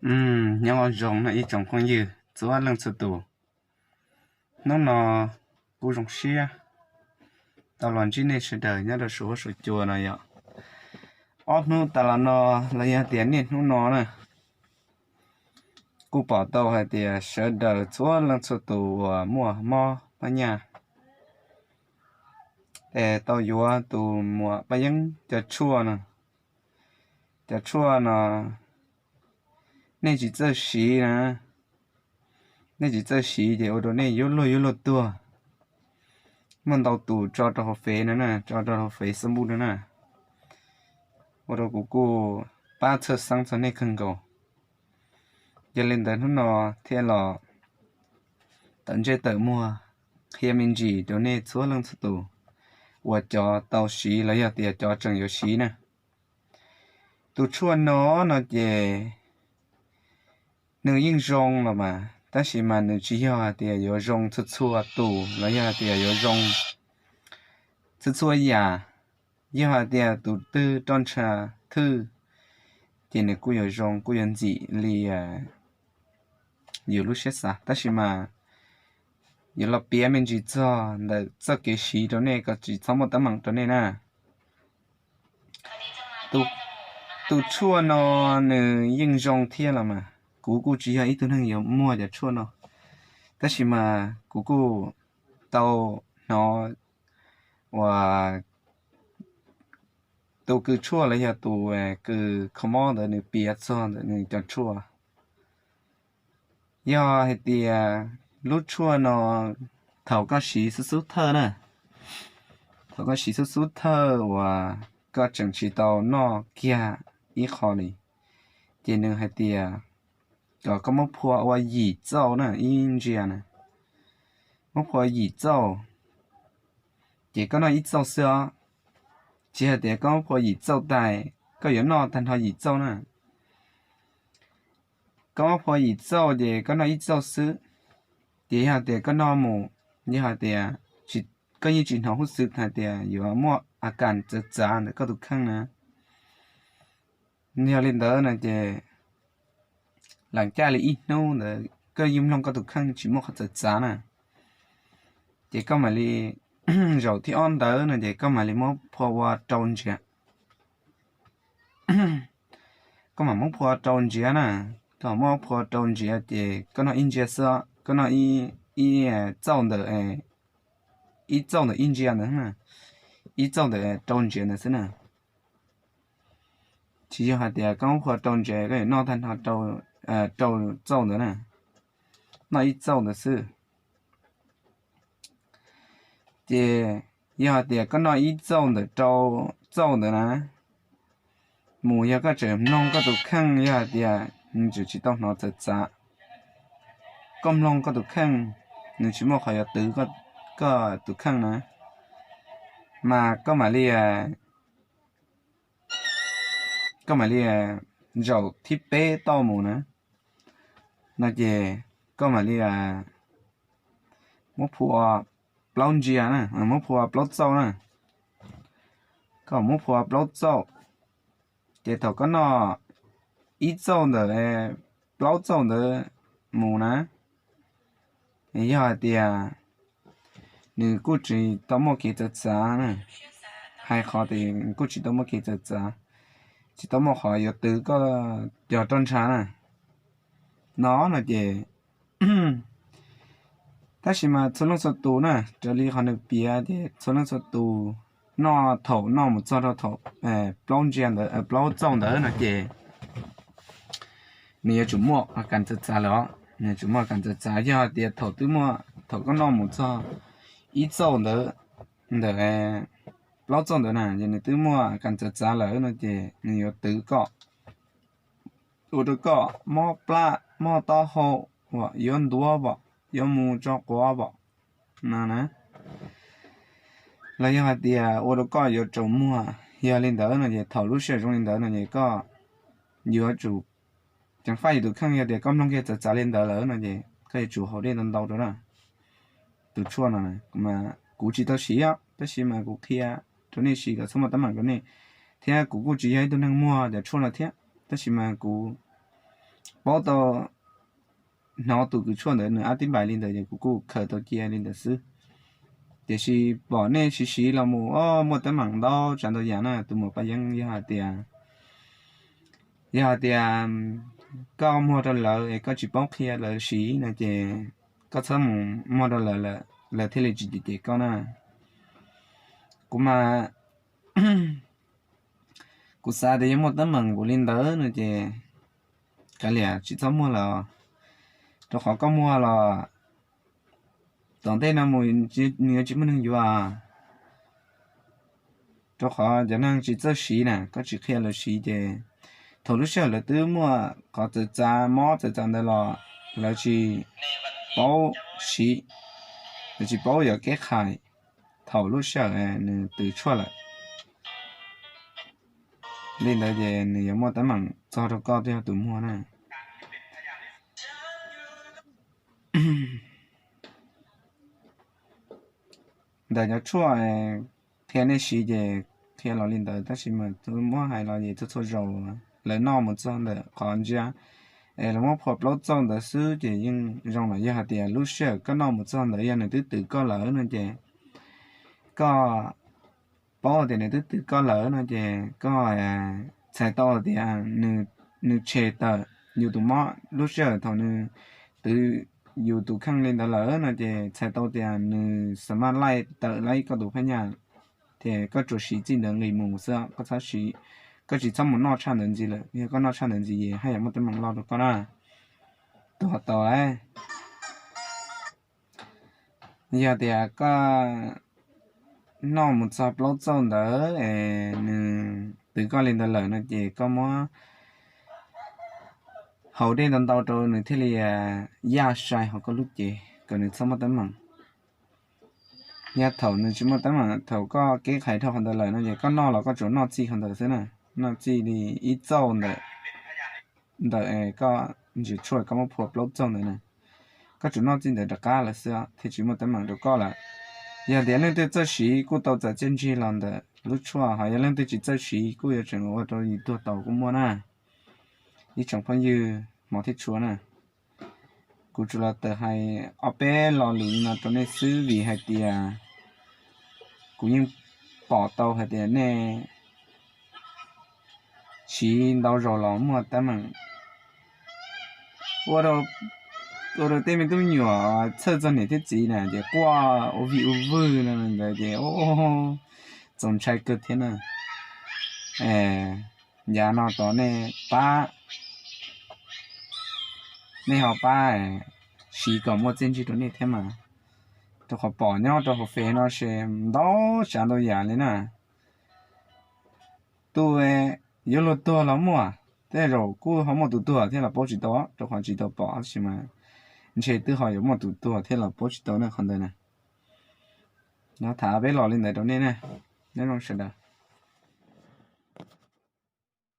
Nyob zoo no ib tsoom phooj ywg txhua leej txhua tus. Hnub no kuv zoo siab tau los ntsib nej sawv daws nyob rau saum huab saum cua no yom. Ob hnub tas los no los yog tias niaj hnub no na, kuj pom tau hais tias sawv daws txhua leej txhua tus uas muaj mob pab nyaj es tau yuav tus muam Paj Yeeb cov tshuaj no. Cov tshuaj no nej tsis txawj siv na, nej tsis txawj siv ces ua rau nej yuav luag yuav luag tuag. Muaj ntau tus tso rau hauv fev no na, tso rau hauv fev xab npuj no na, ua rau kuv kuj pab txhawj xeeb txog nej kawg nkaus. Yog li ntawd hnub no thiaj los tawm ntsej tawm muag qhia me ntsis rau nej txhua leej txhua tus uas cov tau siv los yog tias cov tseem yuav siv na. Tus tshuaj no no ces nws yeej zoo los mas, tab sis mas nws tsis yog hais tias yuav zoo txhua txhua tus los yog hais tias yuav zoo txhua txhua yam. Yog hais tias tus twg roj ntsha thwj ces nws kuj yuav zoo kuj yuav ntxim li yus lub siab xav, tab sis mas yuav los piav me ntsis txog ntawm txoj kev siv rau nej kom tsis txhob muaj teeb meem rau nej na. Tus tshuaj no nws yeej zoo thiab los mas, kuv kuj tsis yog ib tug neeg yuav muag cov tshuaj no, tab sis mas kuv kuj tau hnov uas tus kws tshuaj los yog tus kws kho mob ntawd nws piav txog ntawm nws cov tshuaj. Yog hais tias lub tshuaj no thaum koj siv xub xub thawj na, thaum koj siv xub xub thawj uas koj tseem tsis tau noj kiag ib qho li, ces nws hais tias kom koj muab phua ua yim txauj na, ib ntsia na, muab phua yim txauj, ces koj noj ib txauj xwb os. Tsis hais tias koj muab phua yim txauj tas koj yuav noj tag nrho yim txauj na. Koj muab phua yim txauj ces koj noj ib txauj xwb, ces yog tias koj noj mus, yog hais tias koj yeej tsis hnov huj xwm hais tias yuav muaj a kas txawv txav ntawm koj tus kheej na. Yog li ntawd no ces lam caj li ib hnub ntawd koj yeej mloog koj tus kheej tsis muaj qhov txawv txav na, ces koj mam li, zaum thib ob ntawd no ces koj mam li muab phua ua rau ntsiav. Koj mam muab phua rau ntsiav na, koj mam muab phua rau ntsiav ces koj noj ib ntsia xwb, koj noj ib txauj ntawm, ib txauj ntawm ib ntsia ntawd, ib txauj ntawm rau ntsiav ntawd xwb na. Tsis yog hais tias koj muab phua rau ntsiav koj yuav noj tag nrho rau txauj ntawd na, noj ib txauj ntawd xwb. Ces yog hais tias koj noj ib txauj ntawm rau txauj ntawd na, mus yog koj tseem mloog koj tus kheej yog hais tias nws tseem tsis tau hnov txawv txav, koj mloog koj tus kheej, nws tsis muaj qhov yuav twv koj tus kheej na, mas koj mam li koj mam li zaum thib peb tauj mus na, no ces koj mam li muab phua plaub ntsia na, muab phua plaub txauj na, koj muab phua plaub txauj, ces thaum koj noj ib txauj ntawm plaub txauj ntawd mus na, yog hais tias nws kuj tsis tau muaj kev txawv txav na, hais qhov tias kuj tsis tau muaj kev txawv txav, tsis tau muaj qhov yuav twv koj cov roj ntsha na, no no ces, tab sis mas txhua leej txhua tus na, raws li qhov nws piav ces txhua leej txhua tus noj, thaum noj mus txog rau thaum plaub ntsia ntawd, plaub txauj ntawd no ces nws yuav tsum muaj a kas txawv txav lawm os, nws yuav tsum muaj a kas txawv txav. Yog hais tias thaum twb muaj, thaum koj noj mus txog ib txauj ntawd, ntawm plaub txauj ntawd na, ces nws twb muaj a kas txawv txav lawm no ces nws yuav twv koj, ua rau koj mob plab mob taub hau, yuav ntuav vom, yuav mus tso quav vom no na, los yog hais tias ua rau koj yuav tsaus muag. Yog li ntawd no ces thaum lub sij hawm zoo li ntawd no ces koj yuav tsum ceev faj yus tus kheej. Yog tias koj mloog kiag txawv txav li ntawd lawm no ces koj yuav tsum haus dej ntau ntau rau na. Tus tshuaj no mas kuv tsis tau siv, tab sis mas kuv qhia rau nej siv kom txhob muaj teeb meem rau nej, thiab kuv kuj tsis yog ib tug neeg muag cov tshuaj no thiab, tab sis mas kuv paub tau hnov tus kws tshuaj ntawd nws ab tib npais li ntawd ces kuv kuj khaws tau cia li ntawd xwb. Tiam sis pom nej siv siv los mus, o, muaj teeb meem ntau tsav ntau yam na tus muam Paj Yeeb. Yog hais tias, yog hais tias koj muag rau lawv es koj tsis paub qhia lawv siv no ces koj txhob mus muag rau lawv lawm, lawv thiaj li tsis cem cem koj na. Kuv mas, kuv xav tias yog muaj teeb meem npaum li ntawd no ces kav liam tsis txhob muag lawm, rau qhov koj muag los tom ntej no mus nws yuav tsis muaj neeg yuav. Rau qhov cov neeg tsis txawj siv na, koj tsis qhia lawv siv ces thaum lub sij hawm lawv twb muaj qhov txawv txav mob txawv txav ntawd los lawv tsis paub siv, lawv tsis paub yuav keb khais thaum lub sij hawm nws twv tshuaj lawm. Li ntawd ces nws yuav muaj teeb meem txog rau koj thiab tus muag na. Ntawm cov tshuaj qhia nej siv ces qhia los li ntawd, tab sis mas muab hais los ces txhua txhua zaus lawv noj mus txog ntawm qhov ntsia es lawv muab phua plaub txauj ntawd xwb ces yeej zoo lawm. Yog hais tias lub sij hawm koj noj mus txog ntawd yog nws twb twv koj lawm no ces koj paub tias nws twb twv koj lawm no ces koj txhais tau tias nws tshem tawm yus tus mob lub sij hawm thaum nws twv yus tus kheej li ntawd lawm no ces txhais tau tias nws xa maj laij tawm laij koj tus phab nyaj, ces koj tsuas siv txij ntawd nqis mus xwb, koj txhob siv, koj tsis txhob mus noj tshaj ntawd ntxiv lawm, yog koj noj tshaj ntawd ntxiv ces haj yam muaj teeb meem loj rau koj na. Tuag tau lawm. Yog tias koj noj mus txog plaub txauj ntawd es nws twv koj li ntawd lawm no ces koj muab haus dej ntau ntau rau nws thiaj li yaj sai hauv koj lub cev kom nws txhob muaj teeb meem. Yog thaum nws tsis muaj teeb meem, thaum koj keb khais dhau qhov ntawd lawm no ces koj noj los koj tsuas noj txij qhov ntawd xwb na, noj txij li ib txauj ntawm, ntawm koj ntsia tshuaj koj muab phua plaub txauj ntawd na, koj tsuas noj txij ntawd rov qab lawm xwb thiaj tsis muaj teeb meem rau koj lawm. Yog tias leej twg txawj siv kuj tau txais txiaj ntsig los ntawm lub tshuaj, ho yog leej twg tsis txawj siv kuj yuav tseem ua rau yus tuag tau kuj muaj na. Ib tsoom phooj ywg hmov thiab tshua na, kuv tsuas los tawm hais ob peb lo lus li no rau nej xwb vim hais tias kuv yeej pom tau hais tias nej siv ntau zaus los muaj teeb meem. Ua rau tej me tub me nyuam txhawj txog niam thiab txiv na ces quaj ua vij ua vwj no ntawd ces txaus ntshai kawg thiab na. Yav no tod nej pab, nej ho pab siv kom muaj txiaj ntsig rau nej thiab mas, rau qhov pom nyob rau hauv fej no ces ntau tsav ntau yam li na. Tus yuav luag tuag los muaj, tej zaum kuj ho muaj tus tuag thiab los paub tsis tau, rau qhov tsis tau pom tab sis mas ntshe twb ho yuav muaj tus tuag thiab los paub tsis tau ne qhov ntawd na. Nyob tham peb los li ntawd rau nej na, nyob zoo sawv daws.